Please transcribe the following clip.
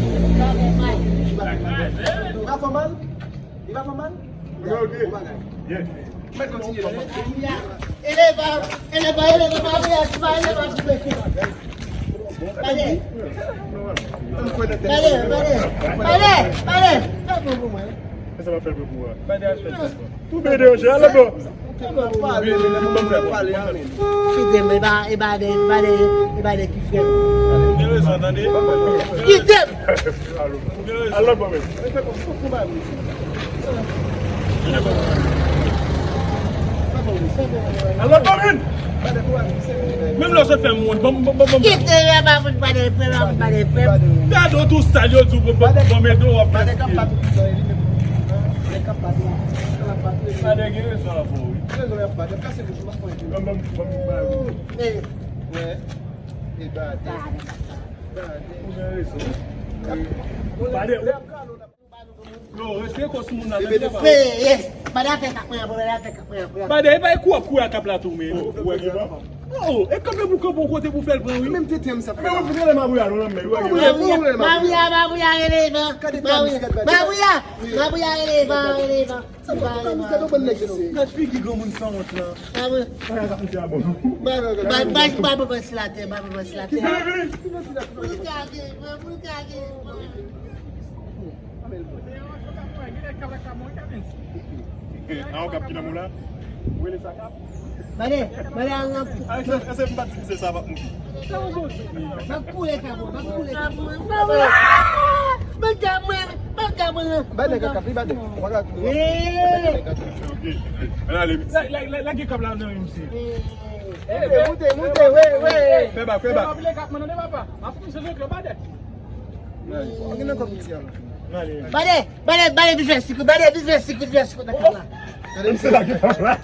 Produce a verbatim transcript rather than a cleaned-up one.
Li pa fè mal? Li pa fè mal? Bon bagay. Mèt kontinye. Eleva, eleva, eleva, pa vle, pa eleva, pa vle. Pale. Pale, pale. Pale, pale. Fè bon pou mwen. Sa va fè bon pou mwen. Tou byen deranje, ale bò. Kite m, e pa, e pa de, e pa de, e pa de ki frè m. Gen rezon, tande. Kite m! Al lòt bò, men. Al lòt bò, men. Menm lè w sot fè m wont, ban m, ban m, ban m, ban m. Kite m, e pa pou pa de frè m, pa de frè m. Gade w tou sal, yo di w, ban m, ban m ede w, w ap fè. Gade gen rezon la pou ou, wi. Ban m, ban m, ban m, ban m. Men. Wè. E gade. Gade. Ou gen rezon. Gade. Yo, rete kò sou moun la, tande, papa. Ey, ey, bade afè kap mwen an, bade afè kap mwen an, bade. Bade, e pa kou ap kouri ak kap la tou, men. Ou wè ki pa? Oh, e kanpe pou kanpe yon kote pou fè l pran, wi. Menm tete m sa fè. Men ou fout rele mabouya, non, nan men. Mabouya, mabouya, mabouya, rele Ivan. Mabouya, mabouya, rele Ivan, rele Ivan. Sa pa konn gade yon bann nèg isi. Gad figi granmoun sanwont lan. Mabouya. Bay, bay, bay, bay, bay, silatè, bay, bay, bay, silatè. Pou l ka gen, pou l ka gen. Nan yon kap ki nan mou la. Ou rele sa kap? Bade, bade, an, an. Avèk sa, se m pa di se sa, pa mouri. M ap koule kap ou, m ap koule kap ou. Ban kap mwen, ban kap mwen. Bade kap li, bade. Ou pa ka. Ok. Ann ale. La, la, la, lage kap la nan men misye. Moute, moute, moute, wi, wi. Fè bak, fè bak. Fè bak, fè bak. Bade, bade, bade, vin fè sikri, bade, vin fè sikri, vin fè sikri nan kay la. Menm se la ki pa la.